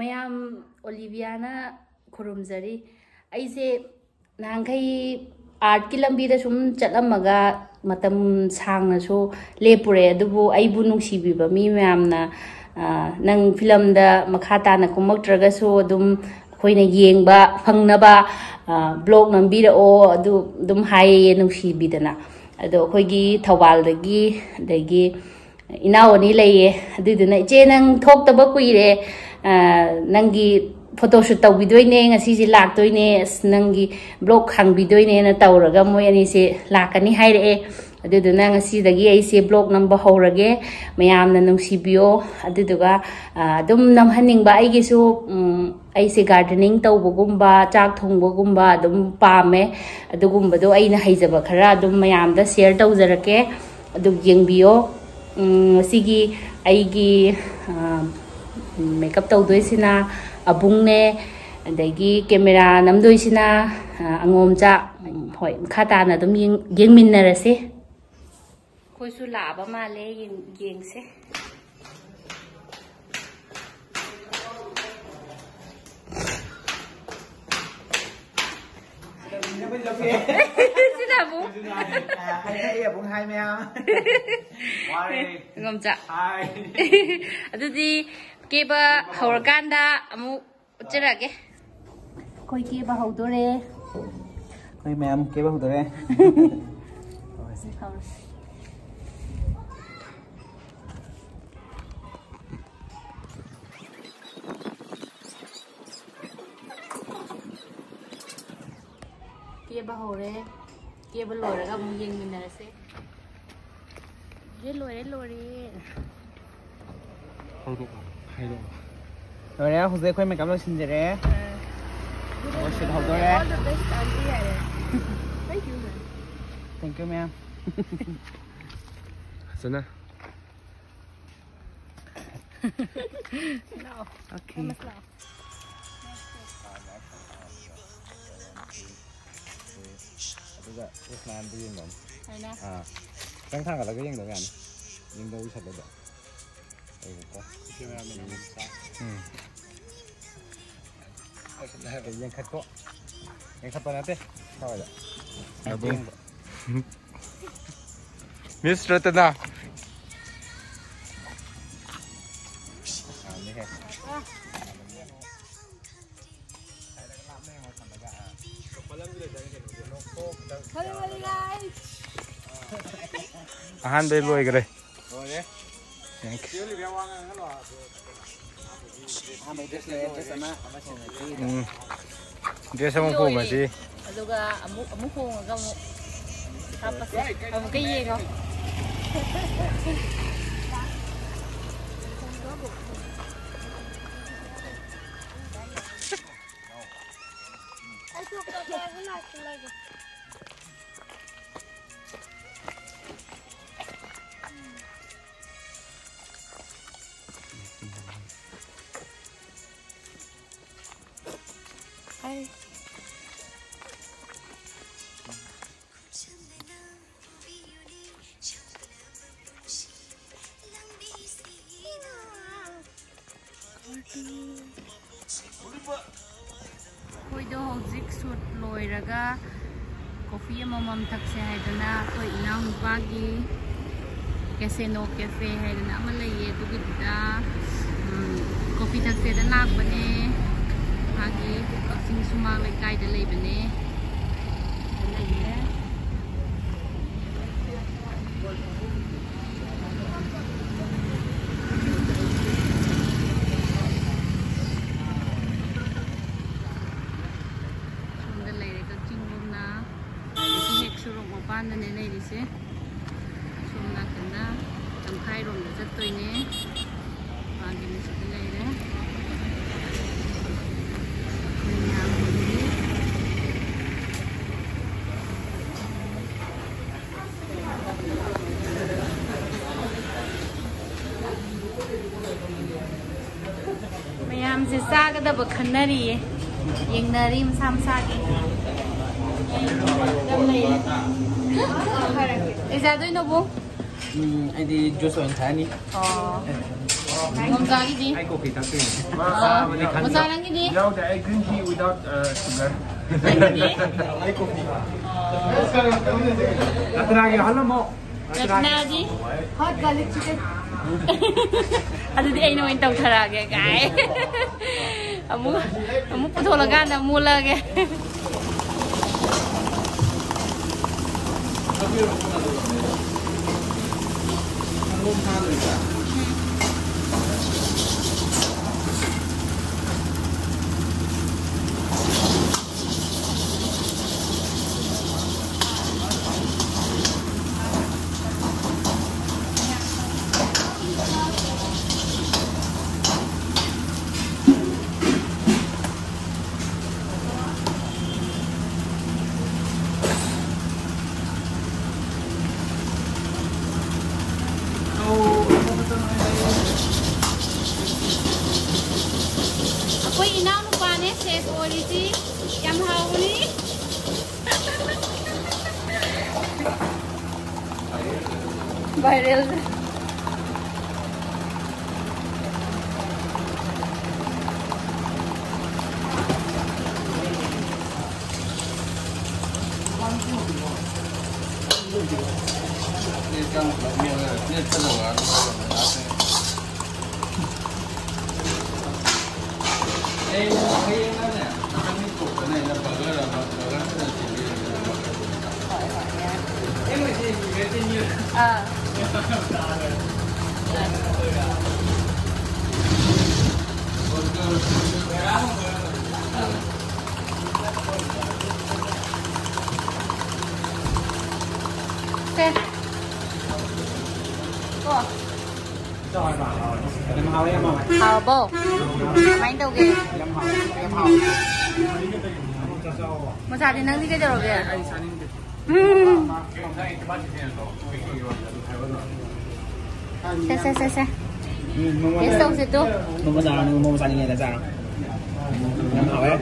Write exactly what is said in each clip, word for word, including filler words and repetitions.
ꯃꯌꯥꯝ, ꯑꯣꯂꯤꯕꯤꯌꯥꯅ ꯈꯨꯔꯨꯝꯖꯔꯤ꯫ ꯑꯩꯁꯦ ꯅꯍꯥꯟꯈꯩ ꯑꯥꯔꯠꯀꯤ ꯂꯝꯕꯤꯗ ꯁꯨꯝ ꯆꯠꯂꯝꯃꯒ ꯃꯇꯝ ꯁꯥꯡꯅꯁꯨ ꯂꯦꯞꯄꯨꯔꯦ, ꯑꯗꯨꯕꯨ ꯑꯩꯕꯨ ꯅꯨꯡꯁꯤꯕꯤꯕ ꯃꯤ ꯃꯌꯥꯝꯅ, ꯑ, ꯅꯪ ꯐꯤꯂꯝꯗ ꯃꯈꯥ ꯇꯥꯅ ꯀꯨꯝꯃꯛꯇ꯭ꯔꯒꯁꯨ ꯑꯗꯨꯝ ꯑꯩꯈꯣꯏꯅ ꯌꯦꯡꯕ ꯐꯪꯅꯕ, ꯑ, ꯕ꯭ꯂꯣꯛ ꯅꯝꯕꯤꯔꯛꯑꯣ, ꯑꯗꯨ ꯑꯗꯨꯝ ꯍꯥꯏꯌꯦ ꯅꯨꯡꯁꯤꯕꯤꯗꯅ꯫ ꯑꯗꯣ ꯑꯩꯈꯣꯏꯒꯤ ꯊꯧꯕꯥꯜꯗꯒꯤ, ꯑꯗꯒꯤ ꯏꯅꯥꯎ ꯑꯅꯤ ꯂꯩꯌꯦ꯫ ꯑꯗꯨꯗꯨꯅ, "ꯏꯆꯦ, ꯅꯪ ꯊꯣꯛꯇꯕ ꯀꯨꯏꯔꯦ, ꯑ, ꯅꯪꯒꯤ ꯐꯣꯇꯣꯁꯨꯠ ꯇꯧꯕꯤꯗꯣꯏꯅꯦ, ꯉꯁꯤꯁꯦ ꯂꯥꯛꯇꯣꯏꯅꯦ, ꯑꯁ, ꯅꯪꯒꯤ ꯕ꯭ꯂꯣꯛ ꯍꯥꯡꯕꯤꯗꯣꯏꯅꯦꯅ" ꯇꯧꯔꯒ ꯃꯣꯏ ꯑꯅꯤꯁꯦ ꯂꯥꯛꯀꯅꯤ ꯍꯥꯏꯔꯛꯑꯦ꯫ ꯑꯗꯨꯗꯨꯅ ꯉꯁꯤꯗꯒꯤ ꯑꯩꯁꯦ ꯕ꯭ꯂꯣꯛ ꯅꯝꯕ ꯍꯧꯔꯒꯦ꯫ ꯃꯌꯥꯝꯅ ꯅꯨꯡꯁꯤꯕꯤꯌꯣ꯫ ꯑꯗꯨꯗꯨꯒ, ꯑ, ꯑꯗꯨꯝ ꯅꯝꯍꯟꯅꯤꯡꯕ ꯑꯩꯒꯤꯁꯨ, ꯎꯝ, ꯑꯩꯁꯦ ꯒꯥꯔꯗꯦꯅꯤꯡ ꯇꯧꯕꯒꯨꯝꯕ, ꯆꯥꯛ ꯊꯣꯡꯕꯒꯨꯝꯕ ꯑꯗꯨꯝ ꯄꯥꯝꯃꯦ꯫ ꯑꯗꯨꯒꯨꯝꯕꯗꯣ ꯑꯩꯅ ꯍꯩꯖꯕ ꯈꯔ ꯑꯗꯨꯝ ꯃꯌꯥꯝꯗ ꯁꯤꯌꯔ ꯇꯧꯖꯔꯛꯀꯦ꯫ ꯑꯗꯨ ꯌꯦꯡꯕꯤꯌꯣ꯫ ꯎꯝ, ꯉꯁꯤꯒꯤ ꯑꯩꯒꯤ, ꯑ, ꯃꯦꯀꯞ ꯇꯧꯗꯣꯏꯁꯤꯅ ꯑꯕꯨꯡꯅꯦ, ꯑꯗꯒꯤ ꯀꯦꯃꯦꯔꯥ ꯅꯝꯗꯣꯏꯁꯤꯅ, ꯑ, ꯑꯉꯣꯝꯆꯥ꯫ ꯍꯣꯏ, ꯃꯈꯥ ꯇꯥꯅ ꯑꯗꯨꯝ ꯌꯦꯡ-, ꯌꯦꯡꯃꯤꯟꯅꯔꯁꯦ꯫ ꯑꯩꯈꯣꯏꯁꯨ ꯂꯥꯛꯑꯕ ꯃꯥꯜꯂꯦ, ꯌꯦꯡ-, ꯌꯦꯡꯁꯦ꯫ ꯁꯤꯅ ꯑꯃꯨꯛ꯫ ꯍꯥꯏꯔꯛꯑꯦ ꯑꯃꯨꯛ ꯍꯥꯏ ꯃꯌꯥꯝ꯫ ꯋꯥꯔꯦ꯫ ꯉꯝꯆꯥ꯫ ꯍꯥꯏ꯫ ꯑꯗꯨꯗꯤ ꯀꯦꯕ ꯍꯧꯔꯀꯥꯟꯗ ꯑꯃꯨꯛ ꯎꯠꯆꯔꯛꯑꯒꯦ꯫ ꯑꯩꯈꯣꯏ ꯀꯦꯕ ꯍꯧꯗꯣꯔꯦ꯫ ꯑꯩꯈꯣꯏ ꯃꯌꯥꯝ ꯀꯦꯕ ꯍꯧꯗꯣꯔꯦ꯫ ꯍꯧꯔꯁꯤ꯫ ꯀꯦꯕ ꯍꯧꯔꯦ꯫ ꯀꯦꯕ ꯂꯣꯏꯔꯒ ꯑꯃꯨꯛ ꯌꯦꯡꯃꯤꯟꯅꯔꯁꯦ꯫ ꯂꯣꯏꯔꯦ, ꯂꯣꯏꯔꯦ, ꯂꯣꯏꯔꯦ꯫ ꯍꯧꯗꯣꯛꯑꯣ, ꯍꯥꯏꯗꯣꯛꯑꯣ꯫ ꯂꯣꯏꯔꯦ, ꯍꯧꯖꯤꯛ ꯑꯩꯈꯣꯏ ꯃꯦꯀꯞ ꯂꯣꯏꯁꯤꯟꯖꯔꯦ꯫ ꯑ, ꯂꯣꯏꯁꯤꯟ ꯍꯧꯗꯣꯔꯦ꯫ All the best, aunty ꯍꯥꯏꯔꯦ꯫ Thank you, ma'am. Thank you, ma'am. ꯐꯖꯅ꯫ ꯂꯥꯛꯑꯣ꯫ Okay. ꯂꯥꯛꯑꯣ꯫ ꯑꯗꯨꯒ ꯀ꯭ꯔꯤꯁꯅꯥꯟꯗꯨ ꯌꯦꯡꯕ ꯑꯃ꯫ ꯍꯥꯏꯅ? ꯑꯥ꯫ ꯈꯤꯇꯪ ꯊꯥꯡꯒꯠꯂꯒ ꯌꯦꯡꯗꯕ ꯌꯥꯅꯤ꯫ ꯌꯦꯡꯗꯧ ꯎꯁꯜꯂꯗ꯫ ꯂꯩꯕꯀꯣ꯫ ꯎꯝ꯫ ꯌꯦꯡꯈꯠꯀꯣ꯫ ꯌꯦꯡꯈꯠꯄ ꯅꯠꯇꯦ꯫ ꯊꯋꯥꯏꯗ꯫ ꯃꯤꯁ ꯔꯇꯅꯥ꯫ ꯑꯍꯥꯟꯕꯩ ꯂꯣꯏꯈ꯭ꯔꯦ꯫ ꯂꯣꯏꯔꯦ꯫ Thank you꯫ ꯑꯍꯥꯟꯕꯩ dress ꯂꯩꯔꯦ, dress ꯑꯃ, ꯑꯃ ꯁꯤꯖꯤꯟꯅꯗ꯭ꯔꯤ꯫ ꯎꯝ꯫ Dress ꯑꯃ ꯂꯣꯏꯔꯦ꯫ ꯍꯣꯡꯉꯁꯤ꯫ ꯑꯗꯨꯒ ꯑꯃꯨꯛ, ꯑꯃꯨꯛ ꯍꯣꯡꯉꯒ ꯑꯃꯨꯛ ꯍꯥꯞꯄꯁꯦ꯫ ꯑꯃꯨꯛꯀ ꯌꯦꯡꯉꯣ꯫ ꯑꯩꯈꯣꯏꯗꯣ ꯍꯧꯖꯤꯛ shoot ꯂꯣꯏꯔꯒ coffee ꯑꯃꯃꯝ ꯊꯛꯁꯦ ꯍꯥꯏꯗꯅ ꯑꯩꯈꯣꯏ ꯏꯅꯥꯎꯅꯨꯄꯥꯒꯤ Casino Cafe ꯍꯥꯏꯗꯅ ꯑꯃ ꯂꯩꯌꯦ, ꯑꯗꯨꯒꯤꯗꯨꯗ, ꯎꯝ, coffee ꯊꯛꯁꯦꯗ ꯂꯥꯛꯄꯅꯦ꯫ ꯃꯥꯒꯤ ꯀꯛꯆꯤꯡ ꯁꯨꯃꯥꯡ ꯂꯩꯀꯥꯏꯗ ꯂꯩꯕꯅꯦ꯫ ꯂꯩꯌꯦ꯫ ꯁꯣꯝꯗ ꯂꯩꯔꯦ ꯀꯛꯆꯤꯡ ꯂꯣꯝꯅ꯫ ꯑꯗꯒꯤ ꯍꯦꯛ ꯁꯣꯔꯣꯛ ꯃꯄꯥꯟꯗꯅꯦ ꯂꯩꯔꯤꯁꯦ꯫ ꯁꯣꯝ ꯅꯥꯀꯟꯗ ꯂꯝꯈꯥꯏꯔꯣꯝꯗ ꯆꯠꯇꯣꯏꯅꯦ꯫ ꯃꯥꯒꯤ ꯃꯤꯁꯤꯗ ꯂꯩꯔꯦ꯫ ꯃꯌꯥꯝ ꯍꯧꯖꯤꯛ ꯃꯌꯥꯝꯁꯦ ꯆꯥꯒꯗꯕ ꯈꯟꯅꯔꯤꯌꯦ, ꯌꯦꯡꯅꯔꯤ ꯃꯁꯥ ꯃꯁꯥꯒꯤ꯫ ꯀꯩ ꯆꯥꯗꯣꯏꯅꯣꯕꯨ? ꯎꯝ, ꯑꯩꯗꯤ juice ꯑꯣꯏꯅ ꯊꯛꯑꯅꯤ꯫ ꯑꯣ꯫ ꯃꯣꯝꯆꯥꯒꯤꯗꯤ? ꯑꯩ ꯀꯣꯐꯤ ꯊꯛꯇꯣꯏꯅꯦ꯫ ꯑꯥ, ꯃꯆꯥ ꯅꯪꯒꯤꯗꯤ? ꯌꯥꯎꯗꯦ, ꯑꯩ green tea without, uh, sugar꯫ ꯅꯪꯒꯤꯗꯤ? ꯑꯩ ꯀꯣꯐꯤ꯫ ꯔꯠꯅꯥꯒꯤ ꯍꯜꯂꯝꯃꯣ꯫ ꯔꯠꯅꯥꯗꯤ? Hot garlic chicken꯫ ꯑꯗꯨꯗꯤ ꯑꯩꯅ ꯑꯣꯏꯅ ꯇꯧꯊꯔꯛꯑꯒꯦ ꯀꯥꯏ꯫ ꯑꯃꯨꯛ, ꯑꯃꯨꯛ ꯄꯨꯊꯣꯛꯂꯀꯥꯟꯗ ꯑꯃꯨꯛ ꯑꯣꯜꯂꯛꯑꯒꯦ꯫ ꯑꯩꯈꯣꯏ ꯏꯅꯥꯎꯅꯨꯄꯥꯅꯦ ꯁꯦꯐ ꯑꯣꯏꯔꯤꯁꯤ꯫ ꯌꯥꯝ ꯍꯥꯎꯕꯅꯤ꯫ Viral꯫ ꯑꯥ꯫ ꯁꯦ꯫ ꯀꯣ꯫ ꯍꯥꯎꯔꯕꯣ? ꯀꯃꯥꯏꯅ ꯇꯧꯒꯦ? ꯃꯣꯆꯥꯗꯤ ꯅꯪꯗꯤ ꯀꯩꯗꯧꯔꯒꯦ? ꯎꯝ꯫ ꯁꯦ, ꯁꯦ, ꯁꯦ, ꯁꯦ꯫ ꯇꯦꯁ ꯇꯧꯁꯦ ꯇꯨ꯫ ꯅꯣꯡꯃ ꯆꯥꯔꯣ, ꯅꯣꯡꯃ ꯆꯥꯅꯤꯡꯉꯦꯗ ꯆꯥꯔꯣ꯫ ꯌꯥꯝ ꯍꯥꯎꯋꯦ꯫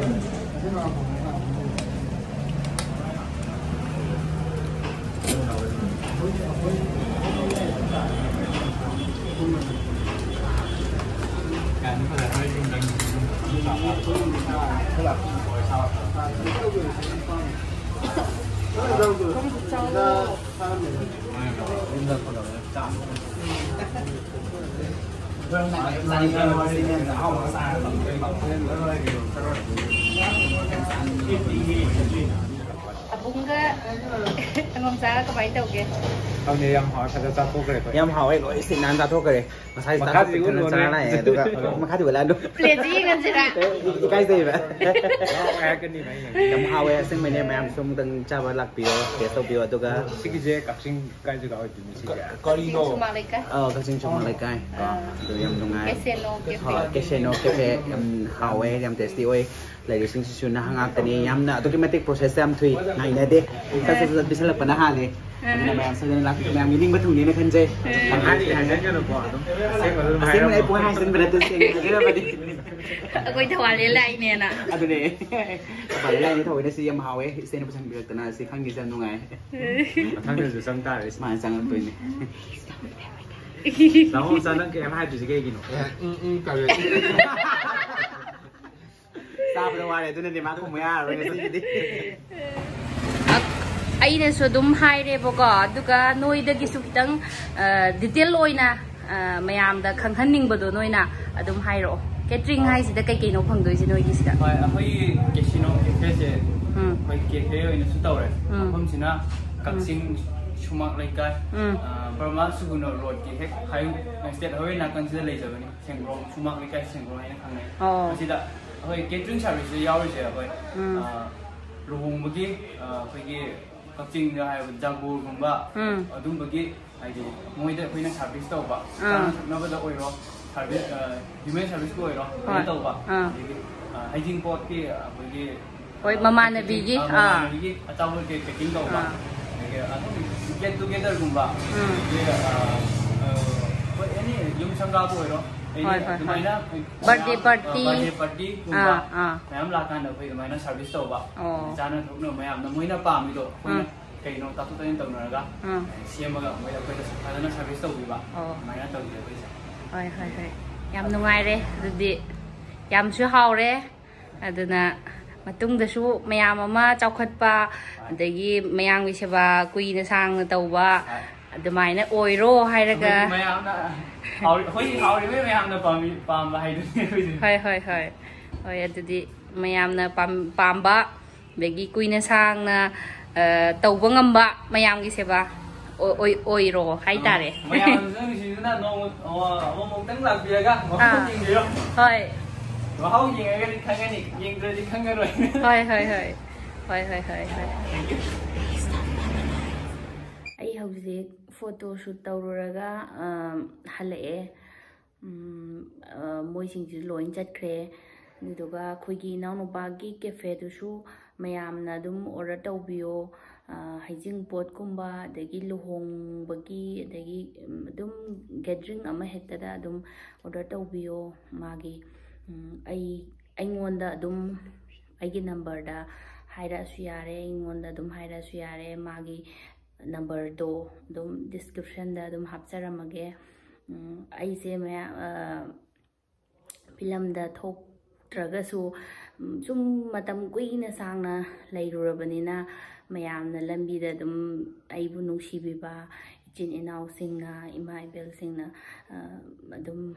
ꯑꯕꯨꯡꯒ ꯁꯪꯒꯣꯝ ꯆꯥꯒ ꯀꯃꯥꯏꯅ ꯇꯧꯒꯦ? ꯈꯪꯗꯦ, ꯌꯥꯝ ꯍꯥꯎꯋꯦ꯫ ꯐꯖꯅ ꯆꯥꯊꯣꯛꯈ꯭ꯔꯦ ꯑꯩꯈꯣꯏ꯫ ꯌꯥꯝ ꯍꯥꯎꯋꯦ, ꯂꯣꯏ ꯁꯤꯠ ꯅꯥꯟꯅ ꯆꯥꯊꯣꯛꯈ꯭ꯔꯦ꯫ ꯉꯁꯥꯏ ꯃꯈꯥꯗꯤ ꯆꯥꯊꯣꯛ ꯄꯤꯛ ꯊꯟꯅ ꯎꯠꯂꯣꯅꯦ꯫ ꯆꯥꯔ ꯂꯥꯛꯑꯦ, ꯑꯗꯨꯒ ꯃꯈꯥꯗꯤ ꯎꯠꯂꯛꯑꯅꯨ꯫ ꯄ꯭ꯂꯦꯠꯁꯦ ꯌꯦꯡꯍꯟꯁꯤꯔꯥ? ꯏꯀꯥꯏꯖꯩꯕ꯫ ꯍꯥꯎꯋꯦ ꯍꯥꯏꯔꯛꯀꯅꯤ ꯃꯌꯥꯝ꯫ ꯌꯥꯝ ꯍꯥꯎꯋꯦ ꯑꯁꯦꯡꯕꯩꯅꯦ, ꯃꯌꯥꯝꯁꯨ ꯑꯃꯨꯛꯇꯪ ꯆꯥꯕ ꯂꯥꯛꯄꯤꯔꯣ, ꯇꯦꯁ ꯇꯧꯕꯤꯌꯣ, ꯑꯗꯨꯒ ꯁꯤꯒꯤꯁꯦ ꯀꯛꯆꯤꯡ ꯀꯥꯏ ꯖꯒꯥ ꯑꯣꯏꯗꯣꯏꯅꯣ ꯁꯤꯒꯤ? ꯀꯔꯤꯅꯣ? ꯁꯨꯃꯥꯡ ꯂꯩꯀꯥꯏ꯫ ꯑ, ꯀꯛꯆꯤꯡ ꯁꯨꯃꯥꯡ ꯂꯩꯀꯥꯏ꯫ ꯑ, ꯑꯗꯨ ꯌꯥꯝ ꯅꯨꯡꯉꯥꯏ꯫ ꯀꯦꯁꯦꯅꯣ ꯀꯦꯐꯦ꯫ ꯍꯣꯏ, ꯀꯦꯁꯦꯅꯣ ꯀꯦꯐꯦ ꯌꯥꯝ ꯍꯥꯎꯋꯦ, ꯌꯥꯝ ꯇꯦꯁꯇꯤ ꯑꯣꯏ꯫ ꯂꯩꯔꯤꯁꯤꯡꯁꯤꯁꯨ ꯅꯍꯥ ꯉꯥꯛꯇꯅꯤ꯫ ꯌꯥꯝꯅ ꯑꯗꯨꯛꯀꯤ ꯃꯇꯤꯛ ꯄ꯭ꯔꯣꯁꯦꯁꯁꯦ ꯌꯥꯝ ꯊꯨꯏ, ꯉꯥꯏꯅꯗꯦ꯫ ꯁꯠ ꯁꯠ ꯁꯠ ꯁꯠ ꯄꯤꯁꯜꯂꯛꯄꯅ ꯍꯥꯜꯂꯦ꯫ ꯑꯗꯨꯅ ꯃꯌꯥꯝ ꯁꯣꯏꯗꯅ ꯂꯥꯛꯄꯤꯌꯨ꯫ ꯃꯌꯥꯝ ꯌꯦꯡꯅꯤꯡꯕ ꯊꯨꯡꯅꯦꯅ ꯈꯟꯖꯩ꯫ ꯍꯥꯏꯗꯤ ꯍꯥꯏꯖꯟꯒꯅꯨꯀꯣ, ꯑꯗꯨꯝ ꯑꯁꯦꯡꯕ ꯑꯗꯨꯝ ꯑꯁꯦꯡꯕꯅꯦ, ꯑꯩ ꯍꯥꯏꯔꯣ꯫ ꯄꯨꯡꯍꯥꯏ ꯍꯥꯏꯖꯟꯕ ꯅꯠꯇꯦ, ꯁꯦꯡꯅ ꯍꯥꯏꯖꯔꯕꯅꯤ꯫ ꯑꯩꯈꯣꯏ ꯊꯧꯕꯥꯜ ꯂꯦꯟ ꯂꯥꯛꯏꯅꯦꯅ꯫ ꯑꯗꯨꯅꯦ꯫ ꯊꯧꯕꯥꯜ ꯂꯦꯟ ꯂꯥꯛꯏꯅꯦ, ꯊꯧꯑꯣꯏꯅ ꯁꯤ ꯌꯥꯝ ꯍꯥꯎꯋꯦ, ꯏꯆꯦꯅ ꯄꯨꯁꯟꯕꯤꯔꯛꯇꯅ, ꯁꯤ ꯈꯪꯉꯤꯁꯦ ꯌꯥꯝ ꯅꯨꯡꯉꯥꯏ꯫ ꯃꯊꯪꯗꯁꯨ ꯆꯪ ꯇꯥꯔꯦ꯫ ꯁꯨꯃꯥꯏꯅ ꯆꯪꯉꯛꯇꯣꯏꯅꯦ꯫ ꯆꯥꯍꯧ ꯆꯥ, ꯅꯪ ꯀꯩꯝ ꯍꯥꯏꯗ꯭ꯔꯤꯁꯦ ꯀꯩꯒꯤꯅꯣ? ꯎꯝ, ꯎꯝ, ꯇꯜꯂꯦ꯫ ꯆꯥꯕꯗ ꯋꯥꯔꯦ, ꯑꯗꯨꯅꯅꯦ ꯃꯥ ꯈꯨꯝꯕ ꯌꯥꯔꯔꯣꯏ ꯉꯁꯤꯒꯤꯗꯤ꯫ ꯑ-, ꯑꯩꯅꯁꯨ ꯑꯗꯨꯝ ꯍꯥꯏꯔꯦꯕꯀꯣ, ꯑꯗꯨꯒ ꯅꯣꯏꯗꯒꯤꯁꯨ ꯈꯤꯇꯪ, ꯑ, ꯗꯤꯇꯦꯜ ꯑꯣꯏꯅ, ꯑ, ꯃꯌꯥꯝꯗ ꯈꯪꯍꯟꯅꯤꯡꯕꯗꯣ ꯅꯣꯏꯅ ꯑꯗꯨꯝ ꯍꯥꯏꯔꯛꯑꯣ꯫ ꯀꯦꯇꯔꯤꯡ ꯍꯥꯏꯁꯤꯗ ꯀꯩ ꯀꯩꯅꯣ ꯐꯪꯗꯣꯏꯁꯦ ꯅꯣꯏꯒꯤꯁꯤꯗ? ꯍꯣꯏ, ꯑꯩꯈꯣꯏꯒꯤ ꯀꯦꯁꯤꯅꯣ ꯀꯦꯐꯦꯁꯦ ꯎꯝ꯫ ꯑꯩꯈꯣꯏ ꯀꯦꯐꯦ ꯑꯣꯏꯅꯁꯨ ꯇꯧꯔꯦ꯫ ꯎꯝ꯫ ꯃꯐꯝꯁꯤꯅ ꯎꯝ꯫ ꯀꯛꯆꯤꯡ ꯁꯨꯃꯥꯡ ꯂꯩꯀꯥꯏ, ꯎꯝ꯫ ꯑ, ꯕꯔꯃꯥ ꯁꯨꯒꯨꯅꯨ ꯔꯣꯗꯀꯤ ꯍꯦꯛ ꯍꯥꯏ-, ꯁ꯭ꯇꯦꯠ ꯍꯥꯏꯋꯦ ꯅꯥꯀꯟꯁꯤꯗ ꯂꯩꯖꯕꯅꯤ꯫ ꯁꯦꯡꯒ꯭ꯔꯣꯡ, ꯁꯨꯃꯥꯡ ꯂꯩꯀꯥꯏ ꯁꯦꯡꯒ꯭ꯔꯣꯡ ꯍꯥꯏꯅ ꯈꯪꯅꯩ꯫ ꯑꯣ꯫ ꯃꯁꯤꯗ ꯑꯩꯈꯣꯏ ꯀꯦꯇꯔꯤꯡ ꯁꯥꯔꯚꯤꯁꯁꯦ ꯌꯥꯎꯔꯤꯁꯦ ꯑꯩꯈꯣꯏ, ꯎꯝ꯫ ꯑ, ꯂꯨꯍꯣꯡꯕꯒꯤ, ꯑ, ꯑꯩꯈꯣꯏꯒꯤ ꯀꯛꯆꯤꯡꯗ ꯍꯥꯏꯔꯕ ꯖꯒꯣꯔꯒꯨꯝꯕ, ꯎꯝ꯫ ꯑꯗꯨꯝꯕꯒꯤ ꯍꯥꯏꯗꯤ ꯃꯣꯏꯗ ꯑꯩꯈꯣꯏꯅ ꯁꯥꯔꯚꯤꯁ ꯇꯧꯕ, ꯑꯥ꯫ ꯆꯥꯅ ꯊꯛꯅꯕꯗ ꯑꯣꯏꯔꯣ, ꯁꯥꯔꯚꯤꯁ, ꯑ, ꯍ꯭ꯌꯨꯃꯦꯟ ꯁꯥꯔꯚꯤꯁꯀꯤ ꯑꯣꯏꯔꯣ, ꯍꯣꯏ꯫ ꯂꯣꯏꯅ ꯇꯧꯕ꯫ ꯑꯥ꯫ ꯑꯗꯒꯤ, ꯑ, ꯍꯩꯖꯤꯡꯄꯣꯠꯀꯤ ꯑꯩꯈꯣꯏꯒꯤ ꯍꯣꯏ, ꯃꯃꯥꯟꯅꯕꯤꯒꯤ, ꯑ, ꯑꯥ꯫ ꯃꯃꯥꯟꯅꯕꯤꯒꯤ ꯑꯆꯥꯄꯣꯠ ꯀꯩ ꯄꯦꯀꯤꯡ ꯇꯧꯕ꯫ ꯑꯥ꯫ ꯑꯗꯒꯤ ꯑꯗꯨꯝ ꯒꯦꯠ ꯇꯨꯒꯦꯗꯔꯒꯨꯝꯕ, ꯎꯝ꯫ ꯑꯗꯒꯤ, ꯑ, ꯑ, ꯍꯣꯏ, ꯑꯦꯅꯤ ꯌꯨꯝ ꯁꯪꯒꯥꯕ ꯑꯣꯏꯔꯣ, ꯑꯦꯅꯤ ꯍꯣꯏ, ꯍꯣꯏ, ꯍꯣꯏ꯫ ꯑꯗꯨꯃꯥꯏꯅ ꯑꯩꯈꯣꯏ ꯕꯥꯔꯗꯦ ꯃꯌꯥꯝ, ꯑ, ꯄꯥꯔꯇꯤ꯫ ꯕꯥꯔꯗꯦ ꯄꯥꯔꯇꯤꯒꯨꯝꯕ ꯑꯥ, ꯑꯥ꯫ ꯃꯌꯥꯝ ꯂꯥꯛꯀꯥꯟꯗ ꯑꯩꯈꯣꯏ ꯑꯗꯨꯃꯥꯏꯅ ꯁꯥꯔꯚꯤꯁ ꯇꯧꯕ꯫ ꯑꯣ꯫ ꯆꯥꯅ ꯊꯛꯅꯕ ꯃꯌꯥꯝꯅ ꯃꯣꯏꯅ ꯄꯥꯝꯃꯤꯗꯣ ꯑꯩꯈꯣꯏꯅ ꯎꯝ꯫ ꯀꯩꯅꯣ ꯇꯥꯊꯣꯛ ꯇꯥꯁꯤꯟ ꯇꯧꯅꯔꯒ ꯎꯝ꯫ ꯁꯦꯝꯃꯒ ꯃꯣꯏꯗ ꯑꯩꯈꯣꯏꯗ ꯐꯖꯅ ꯁꯥꯔꯚꯤꯁ ꯇꯧꯕꯤꯕ꯫ ꯑꯣ꯫ ꯑꯗꯨꯃꯥꯏꯅ ꯇꯧꯖꯩ ꯑꯩꯈꯣꯏꯁꯦ꯫ ꯍꯣꯏ, ꯍꯣꯏ, ꯍꯣꯏ꯫ ꯌꯥꯝ ꯅꯨꯡꯉꯥꯏꯔꯦ꯫ ꯑꯗꯨꯗꯤ ꯌꯥꯝꯁꯨ ꯍꯥꯎꯔꯦ꯫ ꯑꯗꯨꯅ ꯃꯇꯨꯡꯗꯁꯨ ꯃꯌꯥꯝ ꯑꯃ ꯆꯥꯎꯈꯠꯄ, ꯑꯗꯒꯤ ꯃꯌꯥꯝꯒꯤ ꯁꯦꯕꯥ ꯀꯨꯏꯅ ꯁꯥꯡꯅ ꯇꯧꯕ, ꯑꯗꯨꯃꯥꯏꯅ ꯑꯣꯏꯔꯣ ꯍꯥꯏꯔꯒ꯫ ꯑꯩꯈꯣꯏꯗꯤ ꯃꯌꯥꯝꯅ ꯍꯥꯎꯔꯤ-, ꯑꯩꯈꯣꯏ ꯍꯥꯎꯔꯤꯕꯩ ꯃꯌꯥꯝꯅ ꯄꯥꯝꯃꯤ-, ꯄꯥꯝꯕ ꯍꯥꯏꯗꯨꯅꯤ ꯑꯩꯈꯣꯏꯗꯤ꯫ ꯍꯣꯏ, ꯍꯣꯏ, ꯍꯣꯏ, ꯍꯣꯏ, ꯑꯗꯨꯗꯤ ꯃꯌꯥꯝꯅ ꯄꯥꯝ-, ꯄꯥꯝꯕ, ꯑꯗꯒꯤ ꯀꯨꯏꯅ ꯁꯥꯡꯅ, ꯑ, ꯇꯧꯕ ꯉꯝꯕ ꯃꯌꯥꯝꯒꯤ ꯁꯦꯕꯥ ꯑꯣ-, ꯑꯣꯏ-, ꯑꯣꯏꯔꯣ ꯍꯥꯏꯇꯥꯔꯦ꯫ ꯃꯌꯥꯝꯁꯨ ꯅꯨꯡꯁꯤꯗꯨꯅ ꯅꯣꯡꯃ ꯑꯃ-, ꯑꯃꯨꯛꯇꯪ ꯂꯥꯛꯄꯤꯔꯒ ꯃꯐꯝ ꯑꯥ꯫ ꯌꯦꯡꯕꯤꯔꯣ꯫ ꯍꯣꯏ꯫ ꯃꯍꯥꯎ ꯌꯦꯡꯉꯒꯗꯤ ꯈꯪꯒꯅꯤ, ꯌꯦꯡꯗ꯭ꯔꯗꯤ ꯈꯪꯉꯔꯣꯏ꯫ ꯍꯣꯏ, ꯍꯣꯏ, ꯍꯣꯏ꯫ ꯍꯣꯏ, ꯍꯣꯏ, ꯍꯣꯏ, ꯍꯣꯏ꯫ ꯑꯩ ꯍꯧꯖꯤꯛ photo shoot ꯇꯧꯔꯨꯔꯒ, ꯑ, ꯍꯜꯂꯛꯑꯦ꯫ ꯎꯝ, ꯑ, ꯃꯣꯏꯁꯤꯡꯁꯤ ꯂꯣꯏ ꯆꯠꯈ꯭ꯔꯦ꯫ ꯑꯗꯨꯗꯨꯒ ꯑꯩꯈꯣꯏꯒꯤ ꯏꯅꯥꯎꯅꯨꯄꯥꯒꯤ cafeꯗꯨꯁꯨ ꯃꯌꯥꯝꯅ ꯑꯗꯨꯝ order ꯇꯧꯕꯤꯌꯣ꯫ ꯑ, ꯍꯩꯖꯤꯡꯄꯣꯠꯀꯨꯝꯕ, ꯑꯗꯒꯤ ꯂꯨꯍꯣꯡꯕꯒꯤ, ꯑꯗꯒꯤ, ꯎꯝ, ꯑꯗꯨꯝ gathering ꯑꯃ ꯍꯦꯛꯇꯗ ꯑꯗꯨꯝ order ꯇꯧꯕꯤꯌꯣ꯫ ꯃꯥꯒꯤ, ꯎꯝ, ꯑꯩ, ꯑꯩꯉꯣꯟꯗ ꯑꯗꯨꯝ, ꯑꯩꯒꯤ numberꯗ ꯍꯥꯏꯔꯛꯑꯁꯨ ꯌꯥꯔꯦ, ꯑꯩꯉꯣꯟꯗ ꯑꯗꯨꯝ ꯍꯥꯏꯔꯛꯑꯁꯨ ꯌꯥꯔꯦ꯫ ꯃꯥꯒꯤ numberꯗꯣ ꯑꯗꯨꯝ descriptionꯗ ꯑꯗꯨꯝ ꯍꯥꯞꯆꯔꯝꯃꯒꯦ꯫ ꯎꯝ, ꯑꯩꯁꯦ ꯃꯌꯥꯝ, ꯑ, ꯐꯤꯂꯝꯗ ꯊꯣꯛꯇ꯭ꯔꯒꯁꯨ, ꯎꯝ, ꯁꯨꯝ ꯃꯇꯝ ꯀꯨꯏꯅ ꯁꯥꯡꯅ ꯂꯩꯔꯨꯔꯕꯅꯤꯅ, ꯃꯌꯥꯝꯅ ꯂꯝꯕꯤꯗ ꯑꯗꯨꯝ ꯑꯩꯕꯨ ꯅꯨꯡꯁꯤꯕꯤꯕ ꯏꯆꯤꯟ ꯏꯅꯥꯎꯁꯤꯡꯅ, ꯏꯃꯥ ꯏꯕꯦꯜꯁꯤꯡꯅ, ꯑ, ꯑꯗꯨꯝ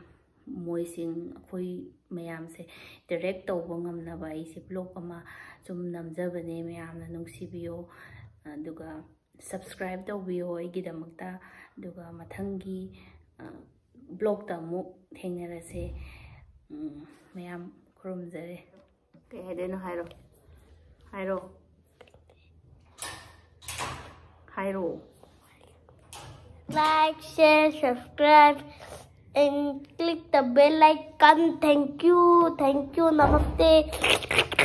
ꯃꯣꯏꯁꯤꯡ, ꯑꯩꯈꯣꯏ ꯃꯌꯥꯝꯁꯦ interact ꯇꯧꯕ ꯉꯝꯅꯕ ꯑꯩꯁꯦ vlog ꯑꯃ ꯁꯨꯝ ꯅꯝꯖꯕꯅꯦ꯫ ꯃꯌꯥꯝꯅ ꯅꯨꯡꯁꯤꯕꯤꯌꯣ, ꯑꯗꯨꯒ subscribe ꯇꯧꯕꯤꯌꯣ ꯑꯩꯒꯤꯗꯃꯛꯇ꯫ ꯑꯗꯨꯒ ꯃꯊꯪꯒꯤ, ꯑ, vlogꯇ ꯑꯃꯨꯛ ꯊꯦꯡꯅꯔꯁꯦ꯫ ꯎꯝ, ꯃꯌꯥꯝ ꯈꯨꯔꯨꯝꯖꯔꯤ꯫ ꯀꯩ ꯍꯥꯏꯗꯣꯏꯅꯣ ꯍꯥꯏꯔꯣ꯫ ꯍꯥꯏꯔꯣ꯫ ꯍꯥꯏꯔꯣ꯫ Like, share, subscribe, and click the bell icon. Thank you, thank you, namaste.